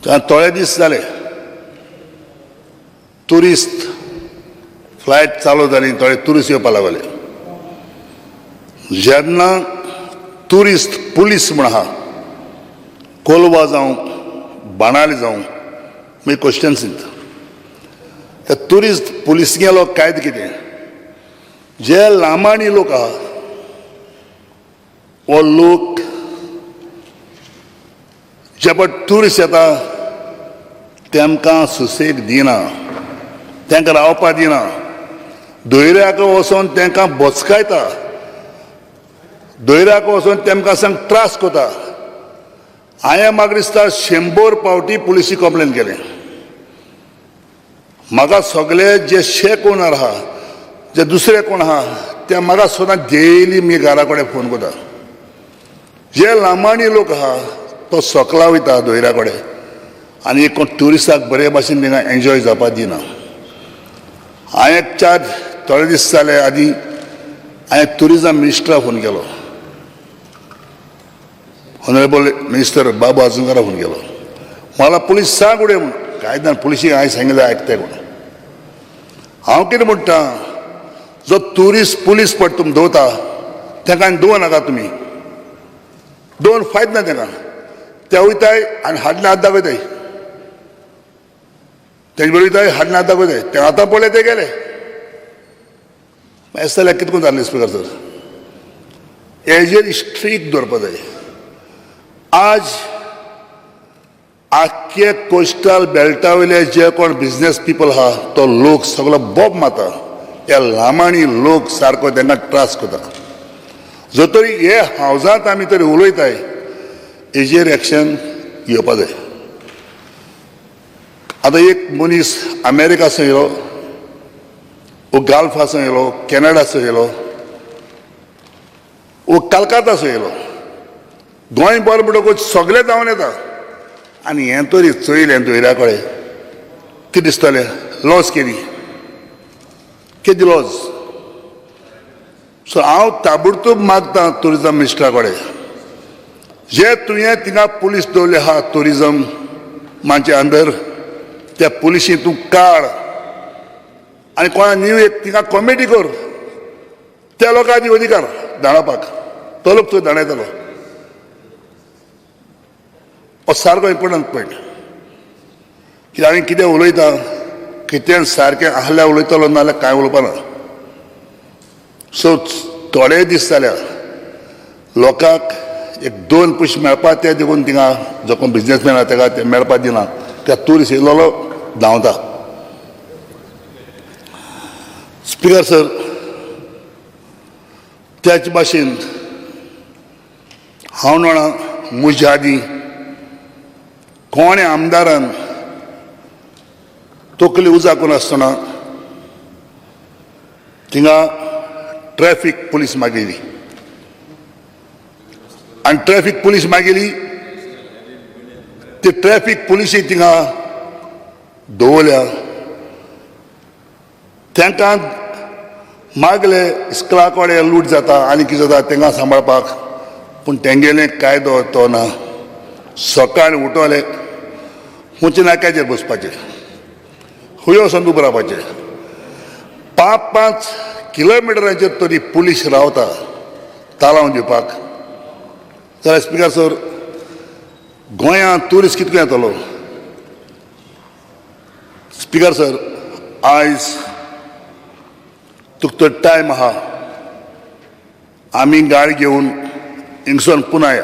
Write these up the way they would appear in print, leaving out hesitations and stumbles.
थोडे दीस जाले ट्युरिस्ट फ्लायट चालू जाली, थोडे ट्युरिस्ट येवपा लागले. जेन्ना ट्युरिस्ट पुलीस म्हण आहा, कोलवा जावं बाणावली जावं, मागीर क्वेश्चन्स त्या ट्युरिस्ट पुलिसगेलो कायदो कितें? जे लामाणी लोक आहा, हो लोक जे पळय ट्युरिस्ट येता तेमकां सुसेग दिना, तांकां रावपा दिना, दर्याक वचोन तांकां बोचकायता, दर्याक वचोन तेमकां सांग त्रास करता. हांवें म्हाका दिसता 100 पावटी पुलिसी कंप्लेन केलें. म्हाका सगळे जे शेक ओनर आहा, जे दुसरे कोण आहा, ते म्हाका सदां डेली मी घरा कडेन फोन करता. जे लामाणी लोक आहा तो सकला वयता दर्या कडेन आनी कोण ट्युरिस्टाक बरे भाशेन थिंगा एन्जॉय जावपा दिना. हांवें चार थोडे दीस जाले आदी हांवें ट्युरिजम मिनिस्टराक फोन केलो, ऑनरेबल मिनिस्टर बाबू आजगांवकाराक फोन केलो. मला पुलीस सांग उडय म्हूण. कांय ना, पुलिशीक हांवें सांगिल्लें आयकताय कोण. हांव कितें म्हणटा, जो ट्युरिस्ट पुलीस पड तुमी दवरता तांकां दवर नाका तुमी, दोन फायद ना तांकां. ते वयताय आनी हाडले हात दाखयताय, तेजे बरोबर वयताय, हाडले हात दाखयताय, ते आतां पळय ते गेले. मागीर जाल्यार कितें करून जालें स्पिकर सर? हेजेर स्ट्रीक दवरपा जाय. आज आख्खे कोस्टल बेल्टा वयले जे कोण बिजनेस पिपल आहा तो लोक सगलो बोब मारता. हे लामाणी लोक सारको तांकां त्रास करता. जर तरी हे हावजांत आमी तरी उलयताय, हेजेर एक्शन घेवपा जाय. आतां एक मनीस अमेरिकासून येयलो, वो गाल्फासून येयलो, कॅनडासून येयलो, वो कलकत्तासून येयलो, गोंय बरें म्हणटकूच सगळे धांवन येता. आनी हें तरी चोयलें दर्या कडेन कितें दिसतलें? लॉस केली, केदी लॉस. सो हांव ताबडतोब मागता ट्युरिजम मिनिस्टरा कडेन, जे तुवें थिंगा पुलीस दवरले आहा ट्युरिजम माचे अंदर, त्या पुलिशी तूं काड आनी कोणा न्यू एक थिंगा कॉमिटी कर, त्या लोकांक दी अधिकार धांवपाक, तो लोक थंय धांवयतलो. हो सारको इम्पोर्टंट पॉयंट. कित्याक आमी कितें उलयता, कितें सारकें आहल्यार उलयतलो, नाजाल्यार कांय उलोवपा ना. सो थोडे दीस जाल्यार लोकांक एक दोन पयशे मेळपा ते देखून थिंगा जो कोण बिजनेसमॅन आहा तेका ते मेळपा दिना. त्या ट्युरिस्ट येयलेलो धांवता. स्पिकर सर, त्याच भाशेन हांव जाणा म्हज्या आदीं कोणे आमदारान तकली उजा करून आसतना थिंगा ट्रॅफीक पुलीस मागयली आनी ट्रॅफीक पुलीस मागयली, ती ट्रॅफीक पुलिशी थिंगा दवरल्या. तांकां मागले इस्कला कडेन लूट जाता आनी कितें जाता तांकां सांबाळपाक, पूण तेंगेले कायदो तो ना. सकाळीं उठोले उंच नाक्याचेर बसपाचें, खंय वचोन उबो रावपाचें, 5-5 किलोमिटराचेर तरी पुलीस रावता तालांव दिवपाक. जाल्यार स्पिकर सर, गोंयांत ट्युरिस्ट कितको येतलो? स्पिकर सर, आयज तुका तर टायम आहा, आमी गाडी घेवन हिंगसून पुना या,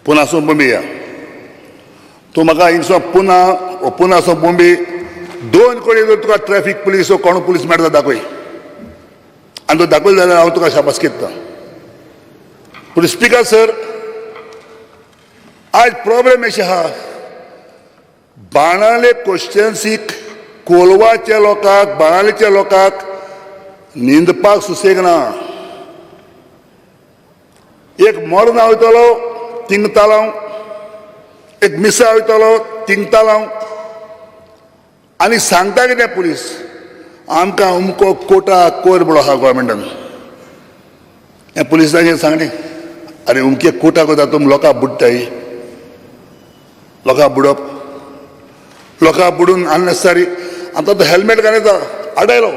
पुनासून बोंबे या. तूं म्हाका हिंगसून पुना वो पुनासून बोंबे दोन कडेन जर तुका ट्रॅफीक पुलीस वो कोण पुलीस मेळटा दाखय, आनी तो दाखयलो जाल्यार हांव तुका शाबासकी दिता. पूण स्पिकर सर, आयज प्रॉब्लेम अशें आहा, बाणावले कॉन्स्टिट्युएन्सीक कोलवाच्या लोकांक, बाणावलेच्या लोकांक न्हिंदपाक सुसेग ना. एक मोर्ना वयतलो थिंग तालांव, एक मिसा वयतलो थिंग तालांव, आनी सांगता कितें पुलीस आमकां अमको कोटा कोर म्हणून आहा गोवोरमेंटान. हें पुलिसांचें सांगणें, आरे अमके कोटा कोता तुमी लोकांक बुडटाय, लोकांक बुडप. लोकां बुडून अननेसेसरी. आतां तो हेल्मेट घालता आडायलो,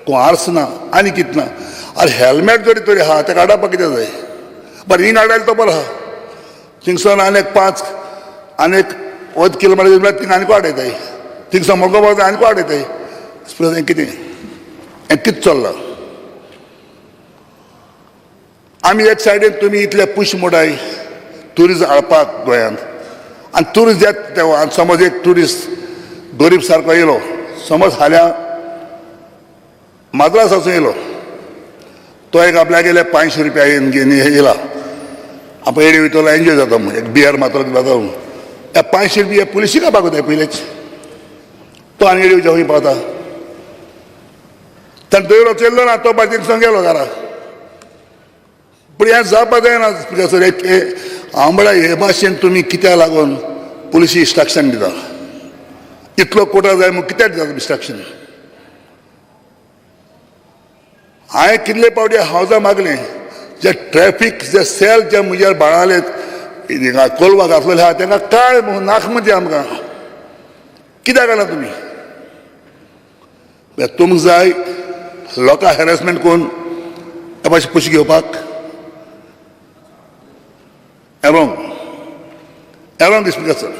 कोण आर्स ना आनी कित ना. आरे हेल्मेट जरी तरी आहा ताका आडावपाक कितें जाय? बरें हिंग आडायलो तो बरो आहा, थिंगसान आनी एक 5 आनी एक 1 किलोमिटर म्हळ्यार थिंग आनीक आडयताय, थिंगसान मडगांव आनीक आडयताय. हें कितें, हें कितें चल्लां? आमी एक सायडीन तुमी इतले पुश मोडाय ट्युरिस्ट हाडपाक गोंयांत, आनी ट्युरिस्ट येता तेवा आनी समज एक ट्युरिस्ट गरीब सारको येयलो, समज फाल्यां माद्रासाचो येयलो, तो एक आपल्यागेले 500 रुपया घेवन येयला, आपण एडी वयतलो एन्जॉय जाता म्हूण एक बियर मारतलो जाता म्हूण, ह्या 500 रुपया पुलिशी का पावता पयलेच, तो आनी एडी वयता खंय पावता? ताणें दयलो चेल्लो ना, तो बाय थिंगसून गेलो घरा. पूण हें जावपा जायना स्पिकर सर. एक हांव म्हळ्यार हे भाशेन तुमी कित्याक लागून पुलिशी इन्स्ट्रक्शन दिता? इतलो कोटा जाय म्हूण कित्याक दिता इन्स्ट्रक्शन? हांवें कितले पावटी हावजा मागलें, जे ट्रॅफीक जे सेल जे म्हज्या बाळाले कोलवा घातलेले आहा तांकां कांय नाक म्हणजे आमकां कित्याक घाला तुमी? तुमकां जाय लोकां हॅरेसमेंट करून हे भाशेन पयशे घेवपाक? एरोंग एरोंग स्पिकर सर.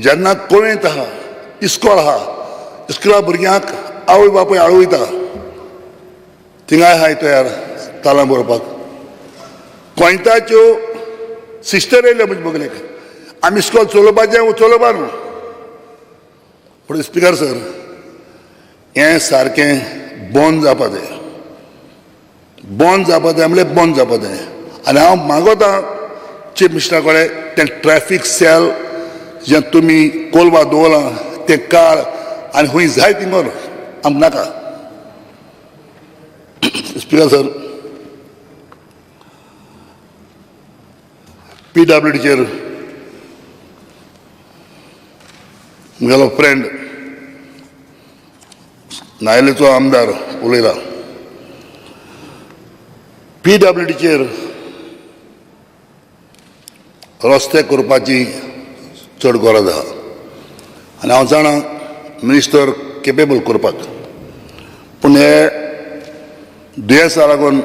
जेन्ना कोवेंत आहा, इस्कोल आहा, इस्कोला भुरग्यांक आवय बापूय आळवयता, थिंगाय आहाय तयार तालां बरोवपाक. कोयताच्यो सिस्टर येयल्यो म्हजे बगलेक, आमी इस्कोल चलोवपाचें चलोवपा न्हू. पूण स्पिकर सर हें सारकें बंद जावपा जाय, बंद जावपा जाय म्हणल्यार बंद जावपा जाय. आनी हांव मागोता चीफ मिनिस्टरा कडेन तें ट्रॅफीक सेल जें तुमी कोलवा दवरलां तें काळ आनी खंय जाय थिंग व्हर, आमकां नाका. स्पिकर सर, PWDचेर म्हगेलो फ्रेंड नायलेचो आमदार उलयला. PWDचेर रस्ते करपाची चड गरज आहा आनी हांव जाणा मिनिस्टर केपेबल करपाक, पूण हे दुयेंसा लागून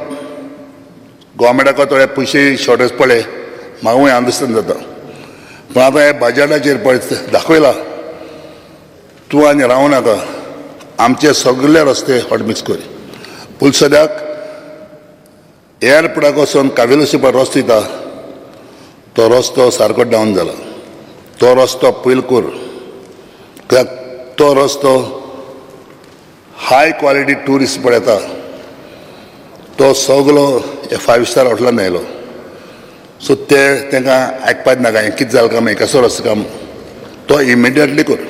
गोवोरमेंटाक थोडे पयशे शॉर्टेज पडले, म्हाका अंडरस्टँड जाता. पूण आतां हे बजटाचेर पळय दाखयला, तूं आनी रावूं नाका, आमचे सगळे रस्ते हॉटमिक्स कर. पूण सद्याक एअरपोर्टाक वचून कावेलोसी पळय रस्तो दिता, तो रस्तो सारको डावन जाला, तो रस्तो पयलो कर, कित्याक तो रस्तो हाय क्वॉलिटी ट्युरिस्ट पळय येता, तो सगलो 5 स्टार हॉटेलान आयलो. सो ते तांकां आयकपाक नाका हें कितें जालें काम, हें कसो रस्तो काम, तो इमिडिएटली कर.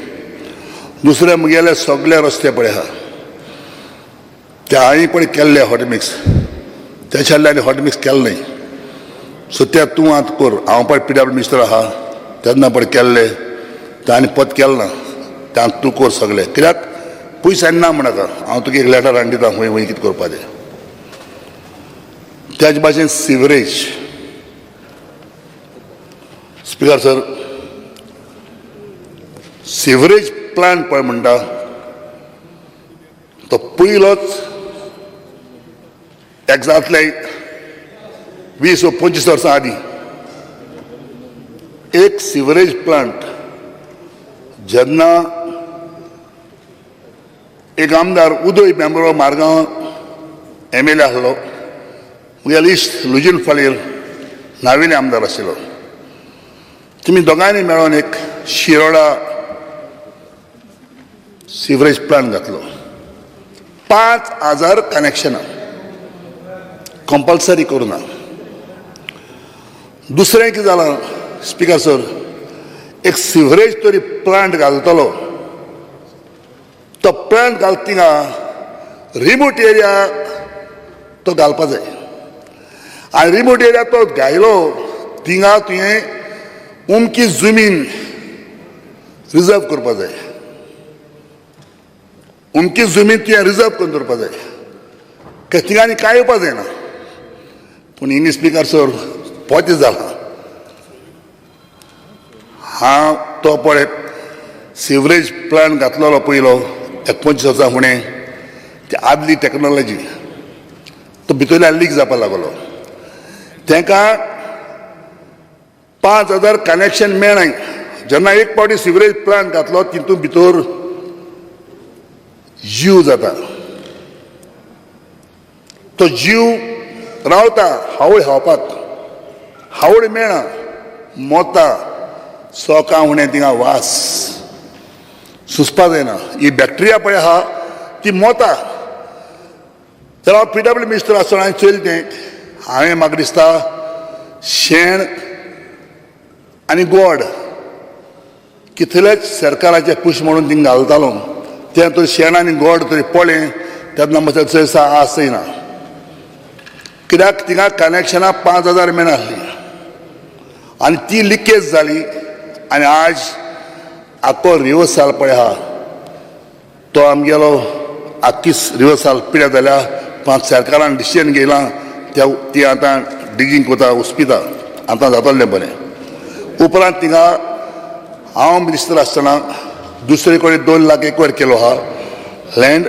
दुसरें म्हगेले सगळे रस्ते पळय आहा ते हांवें पळय केल्ले हॉटमिक्स, तेच्या आनी हॉटमिक्स केलें न्हय. सो ते तूं आतां कर. हांव पळय PW minister आहा तेन्ना पळय केल्ले ते आनी पत केलें ना, ते आतां तूं कर सगळे, कित्याक पयशे आनी ना म्हणनाका. हांव तुका एक लेटर हाडून दिता खंय खंय कितें करपा तें. त्याच भाशेन sewerage, speaker sir, sewerage plant पळय म्हणटा तो पयलोच एग्जाक्टली 20 व 25 वर्सां आदीं एक सिवरेज प्लांट जेन्ना एक आमदार उदय मेंब्रो मारगांव MLA आसलो, म्हगेलो इश्ट लुजीन फालेर नावेले आमदार आशिल्लो, तुमी दोगांयनी मेळोन एक शिरोडा सिवरेज प्लांट घातलो. 5000 कनेक्शनां कंपल्सरी करूं ना. दुसरें कितें जालां स्पिकर सर, एक सिवरेज तरी प्लांट घालतलो, तो प्लांट घालता थिंगा रिमोट एरिया तो घालपा जाय, आनी रिमोट एरिया तो घायलो थिंगा तुवें उमकी जमीन रिजर्व करपा जाय, उमकी जमीन तुवें रिजर्व करून दवरपा जाय, कित्याक थिंगा आनी कांय येवपा जायना. पूण इंग्लीश स्पिकर सर पोते जाला. हांव तो पळय सिवरेज प्लांट घातलेलो पयलो 19 वर्सां फुडें, ती आदली टॅक्नोलॉजी, तो भितरल्यान लीक जावपाक लागलो. तांकां 5000 कनेक्शन मेळ्ळें. जेन्ना एक फावटी सिवरेज प्लांट घातलो तितूंत भितर जीव जाता, तो जीव रावता हावळ खावपाक, हावळ मेळना, मोता सोकां उणें थिंगा वास सुसपा जायना. ही बॅक्टेरिया पळय आहा ती मोता. तर हांव पीडब्ल्यू मिनिस्टर आसतना हांवें चोयलें तें, हांवें म्हाका दिसता शेण आनी गोड कितलेच सरकाराचे पूश म्हणून थिंग घालतालो. तें तर शेण आनी गोड तरी पळय तेन्ना मातशें चडसा आस येना, कित्याक थिंगा कनेक्शनां 5000 मेळनासलीं आनी ती लिकेज जाली. आनी आज आख्खो रिवर्साल पळय आहा तो आमगेलो आख्खी रिवर्साल पिड्यार जाल्या. पांच सरकारान डिसिजन घेयलां, त्या ती आतां डिगींग कोता उस्पिता, आतां जातलें बरें. उपरांत थिंगा हांव मिनिस्टर आसतना दुसरे कडेन 2 लाख एकवर केलो आहा लँड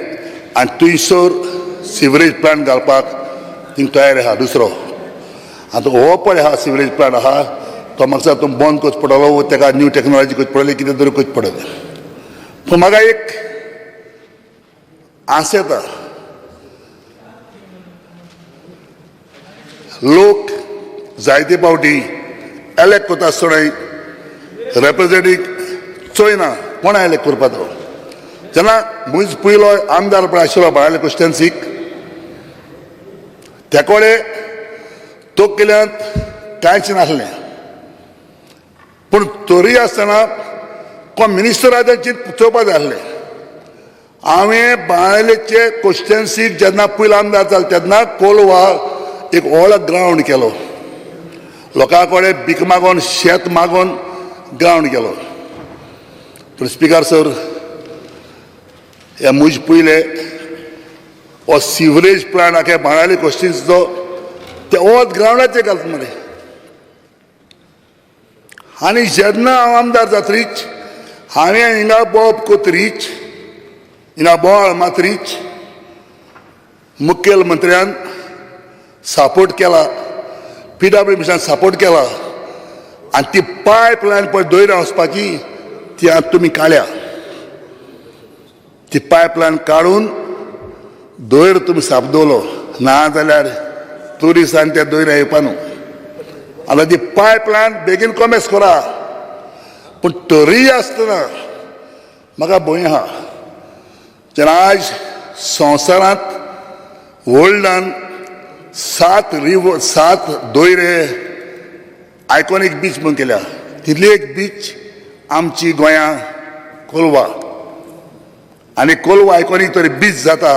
आनी थंयसर सिवरेज प्लांट घालपाक थिंग तयार आहा दुसरो. आतां हो पळय आहा सिवरेज प्लांट आहा तो म्हाका तूं बंद करचो पडटलो, ताका न्यू टॅक्नोलॉजी करची पडटली, कितें तरी करचें पडटलें. पूण म्हाका एक आस येता, लोक जायते फावटी एलेक्ट करता आसतना रेप्रेजेंटेटीव चोयना कोणा एलेक्ट करपा तो. जेन्ना म्हूज पयलो आमदार पळय आशिल्लो बाळाले कॉन्स्टिट्युएन्सीक, त्या कडेन तकल्यांत कांयच नासलें, पूण तरी आसतना कोण मिनिस्टराचें चोवपा जाय आसलें. हांवें बाळालेचे कॉन्स्टिट्युएन्सीक जेन्ना पयलो आमदार जालो तेन्ना कोलवा एक व्हडलो ग्रावंड केलो, लोकां कडेन भीक मागोन शेत मागोन ग्रावंड केलो. पूण स्पिकर सर, हे म्हज पयले हो सिवरेज प्लांट आख्या बाणावले कॉन्स्टिट्युएन्सीचो ते वत ग्रावंडाचेर घालता मरे. आनी जेन्ना हांव आमदार जातरीच हांवें हिंगा बोब कोतरीच, हिंगा बोवाळ मातरीच मुखेलमंत्र्यान सपोर्ट केला, पीडब्ल्यू मिनिस्टरान सपोर्ट केला आनी ती पायप लायन पळय दोयरा वचपाची ती आतां तुमी काडल्या. ती पायप लायन काडून दोयर तुमी साप दवरलो, ना जाल्यार ट्युरिस्टान त्या दोयरा येवपा न्हू. आतां ती पायप लायन बेगीन कॉमेस करा. पूण तरीय आसतना म्हाका भंय आहा, जेन्ना आयज संवसारांत वर्ल्डान 7 रिवर 7 दोयरे आयकॉनीक बीच म्हूण केल्या, तितली एक बीच आमची गोंया कोलवा, आनी कोलवा आयकॉनीक तरी बीच जाता.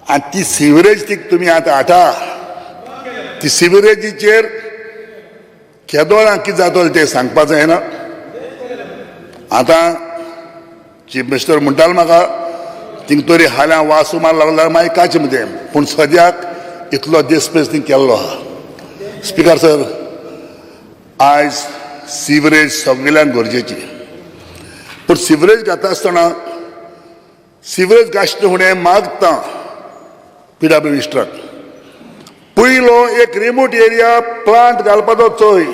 आनी ती सिवरेज ती तुमी आतां हाडटा, ती सिवरेजीचेर केदोळां कितें जातलें तें सांगपाक जायना. आतां चीफ मिनिस्टर म्हणटालो म्हाका थिंग तरी हाल्यां वास मार लागलो मागीर कांयच मदें, पूण सद्याक इतलो देसपेस थिंग केल्लो आहा. स्पिकर सर, आयज सिवरेज सगल्यांक गरजेची, पूण सिवरेज घाता आसतना सिवरेज घासचे फुडें मागता पीडब्ल्यू मिनिस्टराक पयलो एक रिमोट एरिया प्लांट घालपाचो चोय.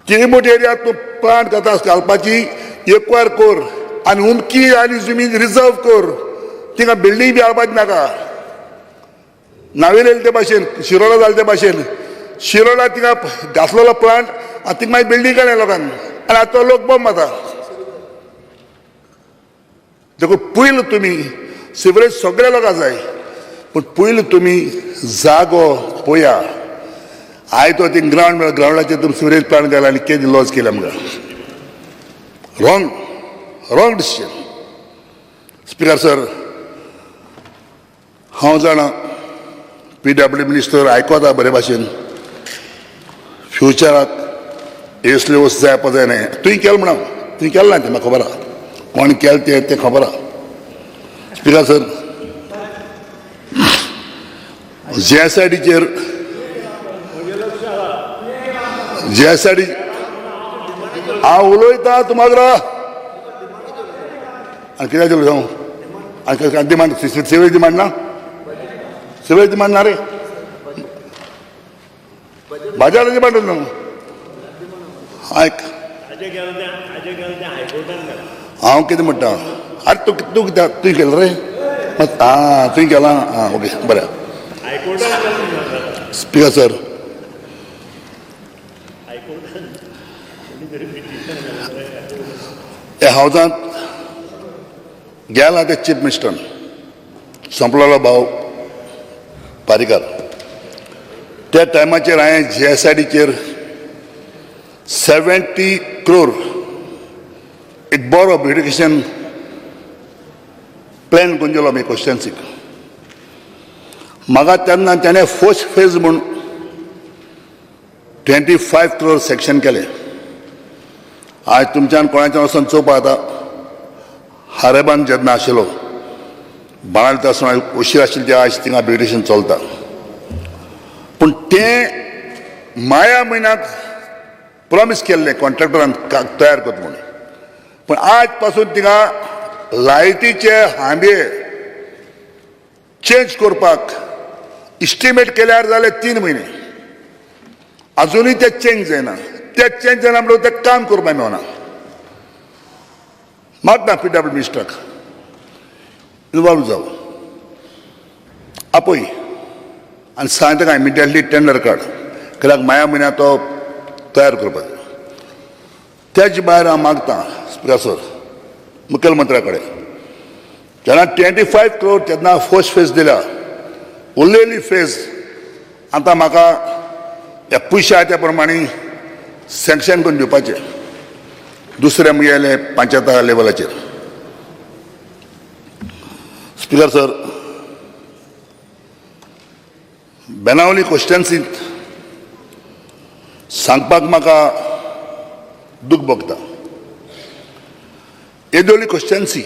ती रिमोट एरिया तूं प्लांट घाता घालपाची एकवार कर आनी उमकी आनी जमीन रिजर्व कर, थिंगा बिल्डींग बी हाडपाची नाका. नावेले ते भाशेन, शिरोडा जाले ते भाशेन, शिरोडा थिंगा घातलेलो प्लांट आनी थिंगा मागीर बिल्डींग काडल्या लोकांक आनी आतां लोक बॉम्ब मारता. देखून पयलो तुमी सिवरेज सगळ्या लोकांक जाय, पूण पयलो तुमी जागो पळया. आयज तो थिंग ग्रावंड मेळ्ळो, ग्रावंडाचेर तुमी सिवरेज प्लांट घाला आनी केदी लॉस केल्या आमकां. Wrong wrong decision. Speaker sir, हांव जाणा पीडब्ल्यू मिनिस्टर आयकता बरे भाशेन, फ्युचराक असल्यो वस्तू जायपा जायना. तुवें केलें म्हणून तुवें केलें ना तें म्हाका खबर आहा, कोण केलें तें तें खबर आहा. स्पिकर सर, जीएसआयडीचेर जीएसआयडी हांव उलयता तुमागरा आनी कित्याक दिलो सांगू आनी डिमांड सिवेज डिमांड ना, सिवेज डिमांड ना रे, बाजाराची डिमांड न्हू. आयक, हांव कितें म्हणटा, आरे तूं तूं कित्याक तुवें केलें रे? आं, तुवें केलां. आं, ओके, बरें. स्पिकर सर, ह्या हावजांत गेला ते चीफ मिनिस्टरान सोंपलेलो भाव पारीकार, त्या टायमाचेर हांवें जीएसआयडीचेर 70 क्रोर एक बरो ब्युटिफिकेशन प्लॅन करून दिलो आमी कॉन्स्टिट्युएन्सीक. म्हाका तेन्ना तेणें फर्स्ट फेज म्हूण 25 क्रोर सँक्शन केले. आज तुमच्यान कोणाच्यान वचोन चोवपा जाता, हारेबान जेन्ना आशिल्लो बाणावले आसतना उशीर आशिल्ले ते आयज थिंगा ब्युटिफिकेशन चलता, पूण तें माया म्हयन्याक प्रॉमीस केल्लें कॉन्ट्रॅक्टरान तयार करता म्हणून, पूण आज पासून थिंगा लायटीचे हांबे चेंज करपाक इस्टिमेट केल्यार जाले 3 म्हयने, आजुनूय ते चेंज जायना. ते चेंज जायना म्हणटकूच तें काम करपाक मेळना. मागता पी डब्ल्यू मिनिस्टराक इनवॉल्व जावं, आपय आनी सांग ताका इमिडिएटली टेंडर काड, कित्याक माया म्हयन्याक तो तयार करपाक. त्याच भायर हांव मागता स्पिकर सर मुखेलमंत्र्या कडेन, जेन्ना 25 क्रोर तेन्ना फर्स्ट फेज दिल्या, उरलेली फेज आतां म्हाका ह्या पयशे आहा त्या प्रमाणे सँक्शन करून दिवपाचें दुसरें म्हगेलें पंचायता लेवलाचेर. स्पिकर सर, बेनावली कॉन्स्टिट्युएन्सींत सांगपाक म्हाका दूख भोगता. येदोळी कॉन्स्टिट्युएन्सी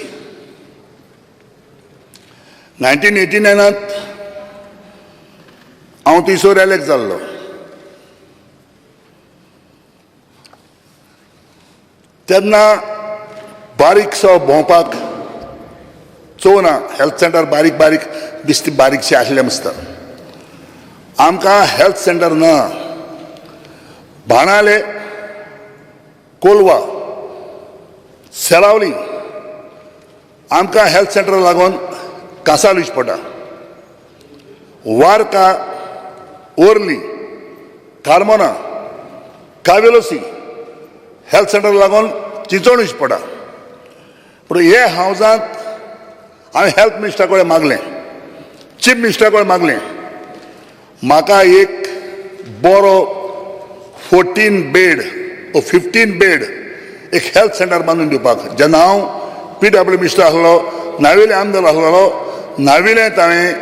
1989 हांव थंयसर एलेक्ट जाल्लो. तेन्ना बारीकसो भोंवपाक चोवना हेल्थ सेंटर बारीक बारीक दिसती बारीकशें आसलें आसता. आमकां हेल्थ सेंटर ना. बाणाले, कोलवा, सेरावली आमकां हेल्थ सेंटर लागून कांसावली वचचें पडटा. वार्का, ओर्ली, कार्मोना, कावेलोसी हेल्थ सेंटर लागून चिंचोण वचचें पडटा. पूण हे हावजांत हांवें हेल्थ मिनिस्टरा कडेन मागलें, चीफ मिनिस्टरा कडेन मागलें, म्हाका एक बरो 14 बेड ओ 15 बेड एक हेल्थ सेंटर बांदून दिवपाक. जेन्ना हांव पी डब्ल्यू मिनिस्टर आसलो, नावेले आमदार आसलेलो, नावेलेंत हांवें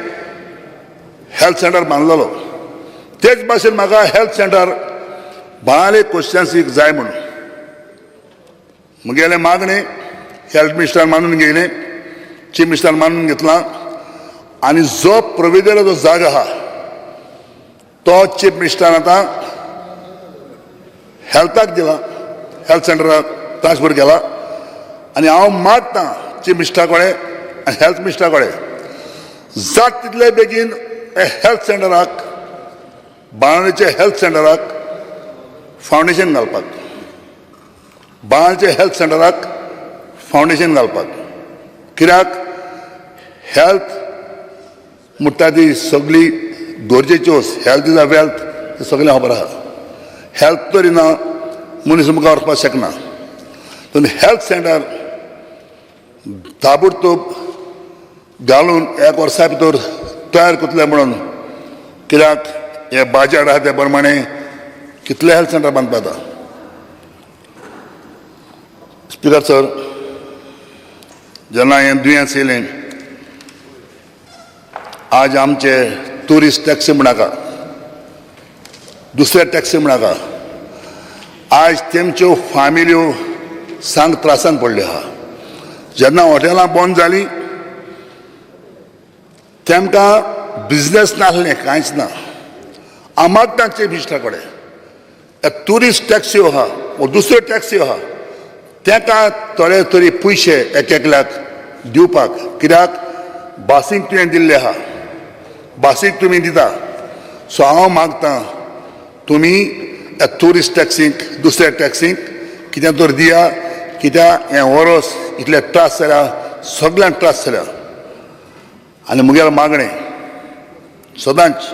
हेल्थ सेंटर बांदलेलो. तेच भाशेन म्हाका हेल्थ सेंटर बाणावले कॉन्स्टिट्युएन्सीक जाय म्हणून म्हगेलें मागणें हेल्थ मिनिस्टरान मानून घेयलें, चीफ मिनिस्टरान मानून घेतलां आनी जो प्रोविजर जो जागो आहा तो चीफ मिनिस्टरान आतां हेल्थाक दिला, हेल्थ सेंटराक ट्रान्सफर केला. आनी हांव मागतां चीफ मिनिस्टरा कडेन आनी हेल्थ मिनिस्टरा कडेन जात तितले बेगीन हेल्थ सेंटराक, बाणावलेच्या हेल्थ सेंटराक फावंडेशन घालपाक, बाणावलेच्या हेल्थ सेंटराक फावंडेशन घालपाक. कित्याक हेल्थ म्हणटा ती सगळी गरजेच्योच. हेल्थ is a wealth, तें सगळें खबर आहा. हेल्थ तरी ना मनीस मुखार वचपाक शकना. पूण हेल्थ सेंटर ताबडतोब घालून एक वर्सा भितर तयार करतले म्हणून, कित्याक हे बाजार आहा त्या प्रमाणे कितले हेल्थ सेंटर बांदपा जाता. स्पिकर सर, जेन्ना हें दुयेंस येयलें, आज आमचे ट्युरिस्ट टॅक्सी म्हणाका, दुसरे टॅक्सी म्हणाका, आज तेमच्यो फामिल्यो सांग त्रासान पडल्यो आहा. जेन्ना हॉटेलां बंद जालीं तेमकां बिजनेस नासलें, कांयच ना. हांव मागता चीफ मिनिस्टरा कडेन ट्युरिस्ट टॅक्सी आहा वो दुसऱ्यो टॅक्सी आहा तेका थोडे तरी पयशे एक एकल्याक दिवपाक, कित्याक बासीक तुवें दिल्ले आहा, बासीक तुमी दिता. सो हांव मागता तुमी ह्या ट्युरिस्ट टॅक्सींक दुसऱ्या टॅक्सींक कितें तर दिया, कित्याक हें वरोस इतले त्रास जाल्या, सगल्यांक त्रास जाल्या. आनी म्हगेलें मागणें सदांच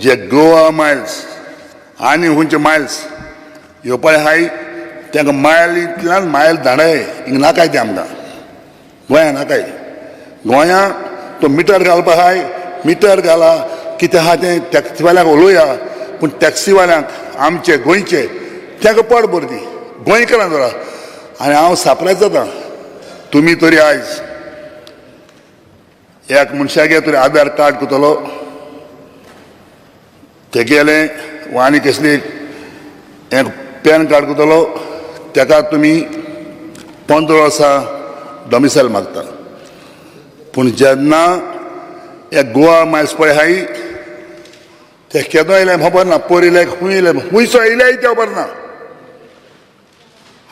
जे गोवा मायल्स आनी खंयचे मायल्स येवपा आहाय तांकां मायलींतल्यान मायल धाडाय, हिंगा नाकाय तें आमकां, गोंया नाकाय. गोंया तो मिटर घालपा आहाय, मिटर घाला कितें आहा तें टॅक्सीवाल्यांक उलोवया, पूण टॅक्सीवाल्यांक आमचे गोंयचे तांकां पोट भर दी, गोंयकारां दवरा. आनी हांव सापरायज जाता तुमी तरी आयज एक मनशागे तरी आधार कार्ड करतलो तेगेलें वा आनी कसली एक पॅन कार्ड करतलो तेका तुमी 15 वर्सां डॉमिसायल मागता. पूण जेन्ना एक गोवा मायल्स पळय आहाय ते केदो येयले खबर ना, पोर येयले खूंय येयले, खुंयचो येयले ते खबर ना.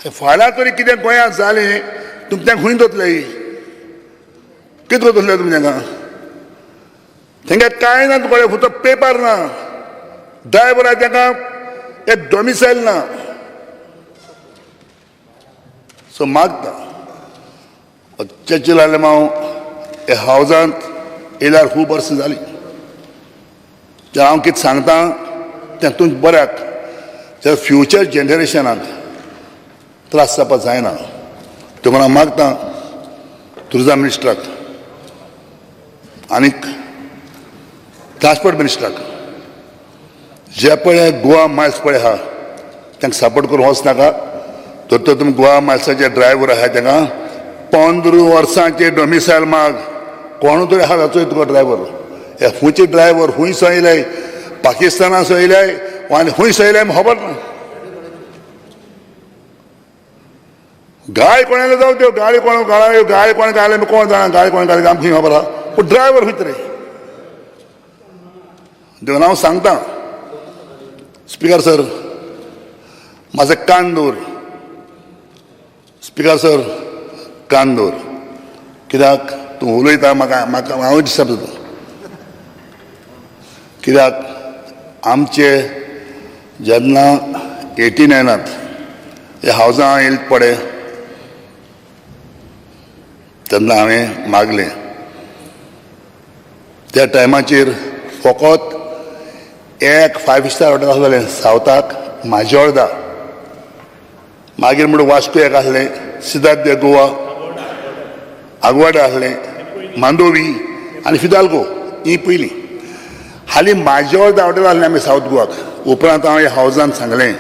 फाल्यां तरी कितें गोंयांत जालें तुमी तें खूंय दवरतले, कितें दवरतले तुमी तांकां? तेंगे कांय ना, तुका फक्त पेपर ना, ड्रायवर आहा तांकां एक डॉमिसायल ना. सो मागता चर्चिल आलेमांव हे हावजांत येयल्यार खूब वर्सां जालीं. जें हांव कितें सांगता तें तुमचें बऱ्याक, जे फ्युचर जनरेशनाक त्रास जावपाक जायना. देखून हांव मागता टुरिजम मिनिस्टराक आनीक ट्रान्सपोर्ट मिनिस्टराक, जे पळय गोवा मायल्स पळय आहा तांकां सपोर्ट करूंक वच नाका. तर तर तुमी गोवा मायल्साचे ड्रायवर आहा तांकां 15 वर्सांचे डॉमिसायल माग, कोणू तरी आहा जाचो तुका ड्रायवर. हे खंयचे ड्रायवर खूंय येयले, पाकिस्तानाचो येयले आनी खूंय येयले खबर ना. गाय कोणाला जावं त्यो, गाळी कोण गाळ्यो, गाय कोण घाले कोण जाणा, गाय कोण घाले आमकां खंय खबर आहा, पूण ड्रायवर खंय तरी. देखून हांव सांगता स्पिकर सर, म्हाजो कान दवर स्पिकर सर, कान दवर, कित्याक तूं उलयता म्हाका म्हाका हांव डिस्टर्ब जाता. कित्याक आमचे जेन्ना 89 हे हावजां येयले पडे तेन्ना हांवें मागलें, त्या टायमाचेर फकत एक 5 स्टार हॉटेल आसलें सावथाक माजोर्दा, मागीर म्हणून वास्को एक आसलें, सिद्धार्थ दे गोवा, आगवाडा आसलें, मांडोवी आनी फिदाल्गो ही पयलीं. हालीं माजोर्दा हॉटेल आसलें आमी सावथ गोवाक. उपरांत हांवें हावजान सांगलें,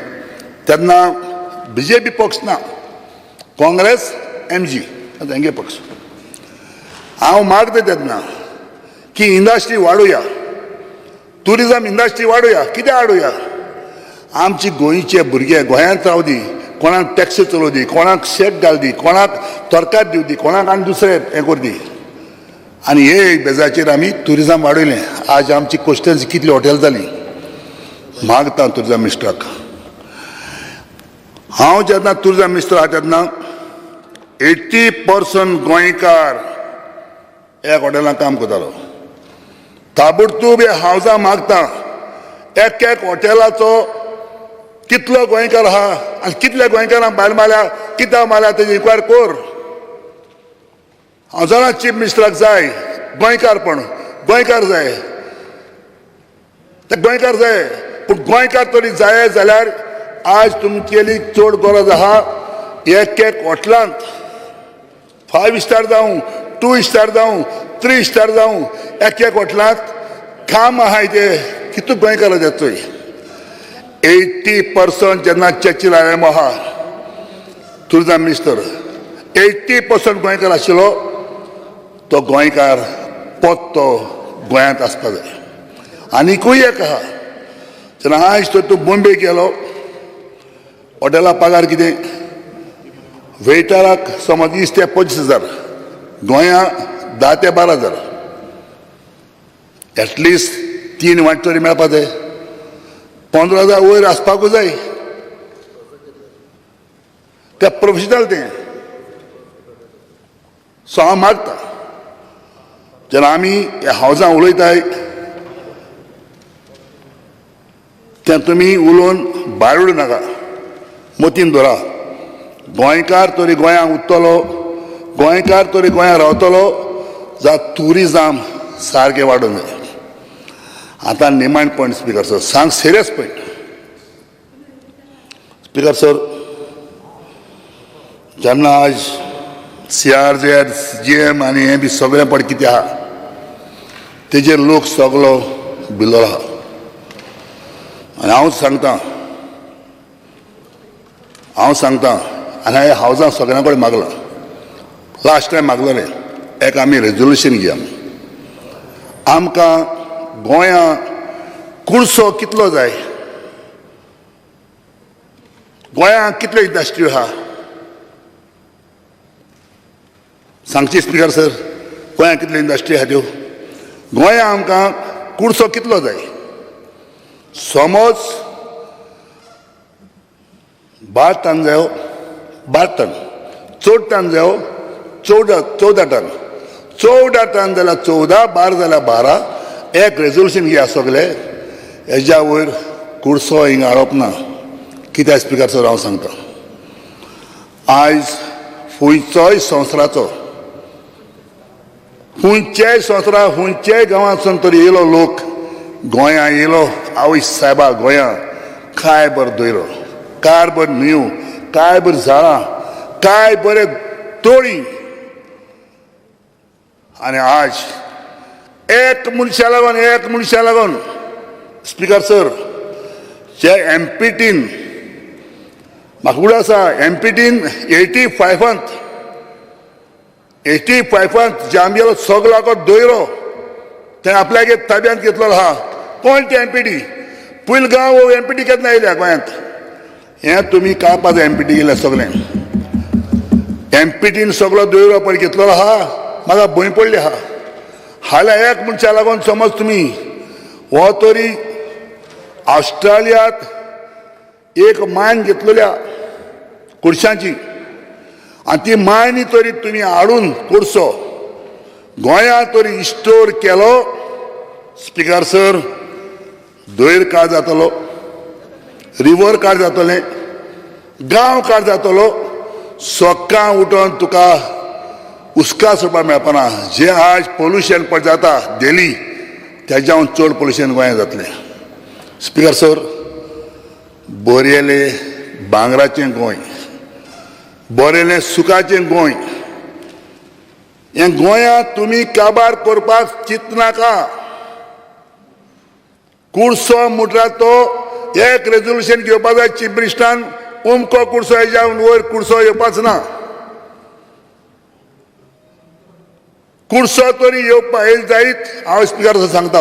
तेन्ना बीजेपी पक्ष ना, काँग्रेस एमजी तेंगे पक्ष. हांव मागता तेन्ना की इंडस्ट्री वाडोवया, ट्युरिजम इंडस्ट्री वाडोवया. कितें हाडुया, आमची गोंयचे भुरगे गोंयांत रावदी, कोणाक टॅक्सी चलोवं दी, कोणाक शेक घाल दी, कोणाक तरकारी दिवं दी, कोणाक आनी दुसरें हें करूं दी. आनी हे बेजाचेर आमी ट्युरिजम वाडयलें. आज आमची कोस्टल्स कितली हॉटेल जाली. मागता टुरिजम मिनिस्टराक, हांव जेन्ना टुरिजम मिनिस्टर आहा तेन्ना 80% गोंयकार एक हॉटेलांत काम करतालो. ताबडतोब हे हावजां मागता एक एक हॉटेलाचो कितलो गोंयकार आहा आनी कितल्या गोंयकारांक भायर मारल्या, कित्याक मारल्या तेजी इन्क्वायरी कर. हांव जाणा चीफ मिनिस्टराक जाय गोंयकार, पण गोंयकार जाय, ते गोंयकार जाय, पूण गोंयकार तरी जाय जाल्यार आज तुमगेली चड गरज आहा एक एक हॉटेलांत 5 स्टार जावं, 2 स्टार जावं, 3 स्टार जावं, एक एक हॉटेलांत काम आहाय ते कितू गोंयकार जातोय. 80% जेन्ना चर्चिल आलेमांव आहा टुरिजम मिनिस्टर, 80% गोंयकार आशिल्लो, तो गोंयकार पोत्तो गोंयांत आसपा जाय. आनिकूय एक आहा, जेन्ना आयज तर तूं बॉम्बे गेलो, हॉटेला पगार कितें वेटराक समज 20 ते 25 हजार, गोंया 10 ते 12 हजार, एटलिस्ट 3 वांट तरी मेळपा जाय. 15,000 वयर आसपाकूच जाय. ते प्रोफेशनल तें. सो हांव मागता जेन्ना आमी ह्या हावजां उलयताय तें तुमी उलोवन भायर उडोवं नाका. मतीन धरा, गोंयकार तरी गोंयांत उरतलो, गोंयकार तरी गोंयांत रावतलो जाल्यार ट्युरिजम सारकें वाडूंक जाय. आतां निमाण पॉयंट स्पिकर सर, सांग सिरियस पॉयंट स्पिकर सर. जेन्ना आज CRZ GM आनी हें बी सगळें पड कितें आहा तेजेर लोक सगलो भिल्लो आहा. आनी हांव सांगता आनी हांवें हावजां सगळ्यां कडेन मागलां, लास्ट टायम मागलेलें एक आमी रेजोल्युशन घेया. आमकां गोंया कुडसो कितलो जाय, गोंयांत कितल्यो इंडस्ट्री आहा सांगची स्पिकर सर? गोंयांत कितल्यो इंडस्ट्री आहा त्यो? गोंया आमकां कुडसो कितलो जाय? समज 12 टन जायो, 12 टन, 14 टन जायो, 14 टन, 14 टन जाल्यार 14, 12 जाल्यार 12. एक रेजोल्युशन घेया सगळे, हेज्या वयर कुडसो हिंगा हाडप ना. कित्याक स्पिकर सर हांव सांगता, आयज खंयचोय संवसाराचो खंयच्याय संवसारा खंयच्याय गांवांतसून तरी येयलो लोक गोंया येयलो, आवय सायबा गोंया काय बरो दयरो, काय बरें न्हंयो, काय बरीं झाडां, काय बरें तोळी. आनी आज एक मनशा लागून स्पिकर सर, जे एमपीटीन म्हाका उड आसा, एमपीटीन 85 जे आमगेलो सगलो दयरो तें आपल्यागे ताब्यांत घेतलो आहा. कोण ते एमपीटी? पयलो गांव हो एमपीटी केन्ना येयल्या गोंयांत? हें तुमी काळपाक एमपीटी गेल्या सगळें. एमपीटीन सगलो दयरो पळय घेतलो आहा, म्हाका भंय पडली आहा. हाल्या एक मनशा लागून समज तुमी हो तरी ऑस्ट्रेलियात एक मायन घेतलेल्या कुडशांची, आनी ती मायनी तरी तुमी हाडून कुडसो गोंयांत तरी इस्टोर केलो स्पिकर सर, दयर काळ जातलो, रिवर काळ जातलें, गांव काळ जातलो. सकाळ उठोन तुका उदका सोडपाक मेळपाना. जे आज पोल्युशन पड जाता दिल्ली तेज्याहून चड पोल्युशन गोंयांत जातलें. स्पिकर सर, बरेलें भांगराचें गोंय, बरेलें सुखाचें गोंय, हें गोंयांत तुमी काबार करपाक चिंतनाका. कुडसो म्हणटा तो एक रेजोल्युशन घेवपाक जाय चीफ मिनिस्टरान, उमको कुडसो हेज्या वयर कुडसो येवपाच ना. कुडसो तरी येवपा येयल जायत. हांव स्पिकर सांगता,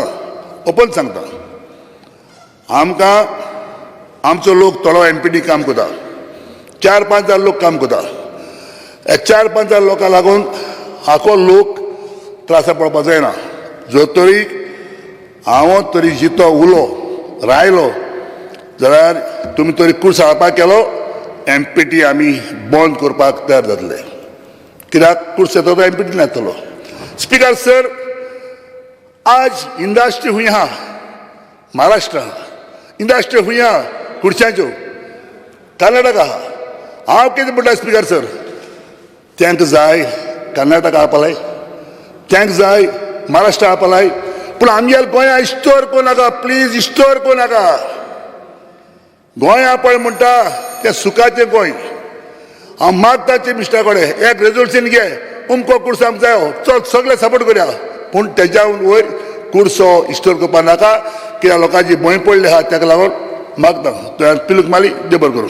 ओपन सांगता, आमकां आमचो लोक थोडो एमपीटी काम करता, 4-5 हजार लोक काम करता. ह्या 4-5 हजार लोकां लागून हाको लोक त्रासा पडपाक जायना. जर तरी हांव तरी जितो उलो रायलो जाल्यार तुमी तरी कुर्स हाडपाक केलो, एमपीटी आमी बंद करपाक तयार जातले. कित्याक कुर्स येता तो एमपीटी येतलो. स्पिकर सर, आज इंडस्ट्री खूंय आहा? महाराष्ट्र आहा. इंडस्ट्री खूंय आहा? कुडशांच्यो कर्नाटक आहा. हांव कितें म्हणटा स्पिकर सर, तांकां जाय कर्नाटक हाडपाक, तांकां जाय महाराष्ट्र हाडपाक, पूण आमगेल्या गोंया इस्टोर करूं नाका, प्लीज इस्टोर करूं नाका. गोंया पळय म्हणटा तें सुखाचें गोंय. हांव मागता चीफ मिनिस्टरा कडेन एक रेजोल्युशन घे, उमको कुडसो आमकां जायो, चल सगळे सपोर्ट करुया, पूण तेज्या वयर कुडसो इस्टोर करपाक नाका. कित्याक लोकांची भंय पडली आहा, ताका लागून मागता. तुवें पिलूक माली, देव बरें करूं.